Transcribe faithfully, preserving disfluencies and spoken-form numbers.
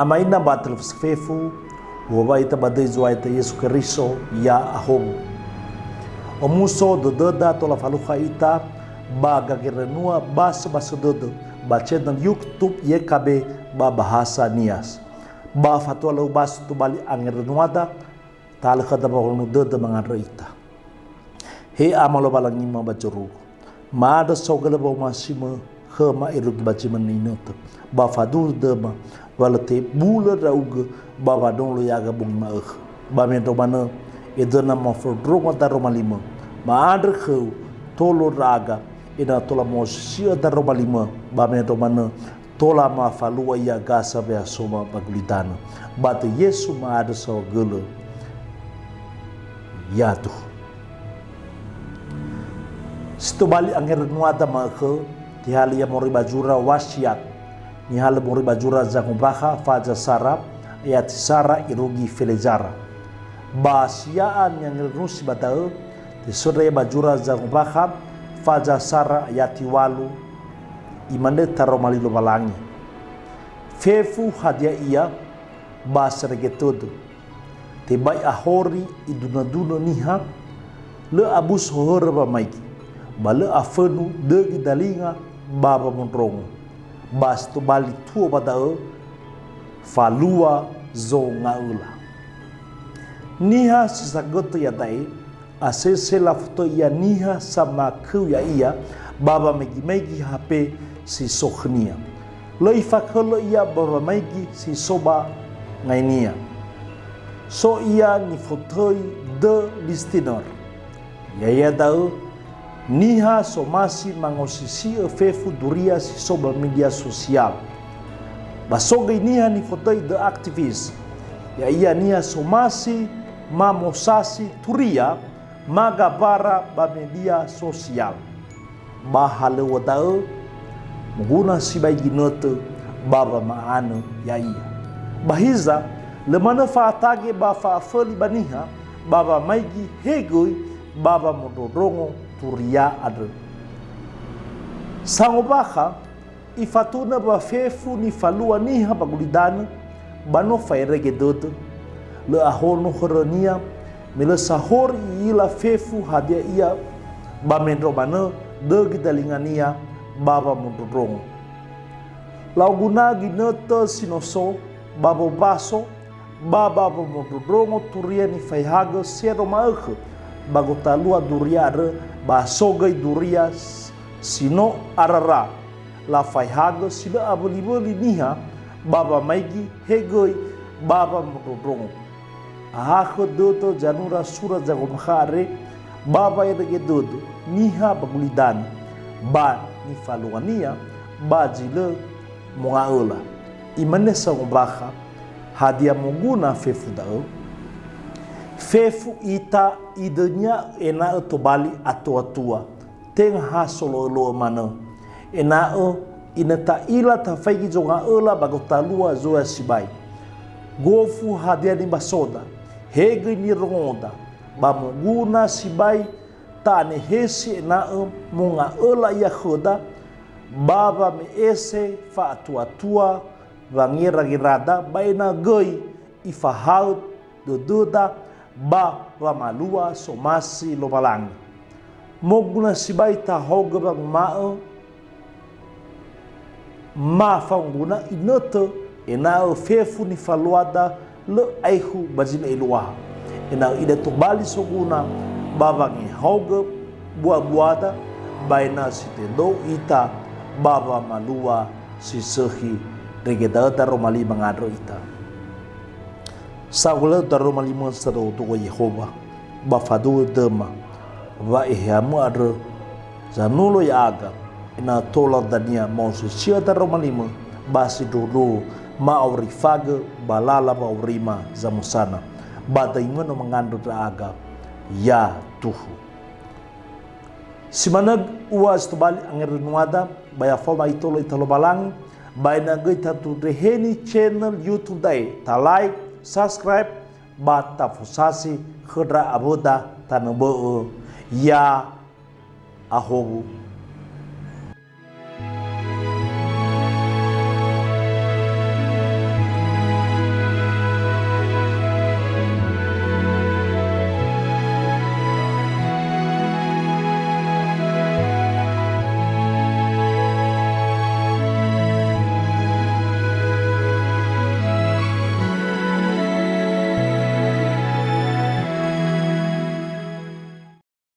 Ama ina ba telefos fefu, uŵa'ita ba döi Zo'aya ita Yesu Keriso, ya ahowu. Omuso dödöda tola falukha ita ba gagerönua basö-basö dödö ba channel YouTube Y K B ba bahasa Nias. Ba fatua lö ubasu tobali angerönuada, talö khöda ba wa'ahono dödö mangandrö ita. He Ama Lowalangima ba zorugo, ma'andrö saohagölö wa'omasimö khöma irugi ba zi manö inötö, ba faduhu dödöma wa lö tebulö ndra'ugö ba wanolo ya'aga bongi ma'ökhö. Ba mendrua manö, edöna mafondrongo daroma limö, ma'andrö khöu tolo ndra'aga, ena'ö tola ma'osisi'ö daroma limö, ba mendrua manö, tola mafalua ia gasa weasoma ba gulidanö. Ba döi Yesu ma'andrö saohagölö. Yaduhu. Si tobali angerönuada ma'ökhö, tehalö ia moroi ba zura Wasiat. Nihalö moroi ba zura Zangombakha faza sara, ayati sara irugi felezara. Ba si ya'a ni'angerönusi ba da'ö, tesöndra ia ba zura Zangombakha faza sara ayati walu, imane taroma li Lowalangi. Fefu hadia ia ba serege tödö. Tebai ahori idunö-dunö niha, lö abuso hörö wamaigi, ba lö afönu dögi dalinga ba wamondrongo. Ba si tobali tuo ba da'ö, falua zonga'öla. Niha si sagötö iada'e, asese lafotöi ia niha samakeu ya'ia ba wamaigi-maigi H P si so khönia. Lö ifakölö ia ba wamaigi si so ba ngainia. So ia nifotöi The Listener. Ya'ia da'ö niha somasi mangosisi'ö fefu duria si so ba media sosial. Ba so göi niha nifotöi The Activist, ya'ia niha somasi mamosasi turia magabara ba media sosial. Ba halöŵö da'ö, moguna sibai ginötö ba wama'anö ya'ia. Ba hiza, lö manö fa'atage ba fa'aföli ba niha, ba wamaigi he göi ba wamondrondrongo turia andrö. Sangombakha, ifatunö ba fefu nifalua niha ba gulidanö, ba no fa'erege dödö. Lö ahono hörönia, me lö sahori i'ila fefu hadia ia ba mendrua manö dögi dalingania ba wamondrondrongo. La'oguna'ö ginötö si no so ba wombaso, ba ba wamondrondrongo turia nifaehagö sero ma'ökhö ba gotalua duria andrö, ba so göi duria s-, si no arara. Lafaehagö si lö awöliwöli niha ba wamaigi he göi ba wamondrondrongo. Ahakhö dödö zanura sura Zangombakha andre ba wa'erege dödö niha ba gulidanö, ba nifaluania ba zi lö monga'öla. Imane Sangombakha, hadia moguna fefu da'ö? Fefu ita idönia ena'ö tobali atuatua, tenga ha solo'ölo'ö manö. Ena'ö inö ta'ila tafaigi zonga'öla ba gotalua zoya sibai. Gofu hadia nibasoda, he göi nirongoda, ba moguna sibai ta'anehesi ena'ö monga'öla ia khöda, ba wame'ese fa'atuatua wangeragerada, ba ena'ö göi ifahaö dödöda ba wamalua somasi Lowalangi. Moguna sibai tahaogö wanguma'ö, ma faongguna inötö ena'ö fefu nifaluada lö aekhu ba zi lö eluaha, ena'ö idae tobali soguna ba wangehaogö buabuada, ba ena'ö si tendou ita ba wamalua si sökhi, rege da'ö daroma li mangandrö ita. Saohagölö daroma li mö sadödögö Yehowa, ba faduhu dödöma, wa eheamö andrö zanolo ya'aga, ena'ö tola dania ma'osisi'ö daroma li mö ba sindruhundruhu ma'aurifagö ba lala wa'aurima zamösana, ba döi mö no mangandrö ndra'aga, yaduhu. Si manö ua si tobali angerönuada, ba ya faoma itolo ita Lowalangi, ba ena'ö göi tatundreheni channel YouTube da'e, ta like, subscribe, ba tafosasi khö ndra awöda tanö bö'ö, ya ahowu.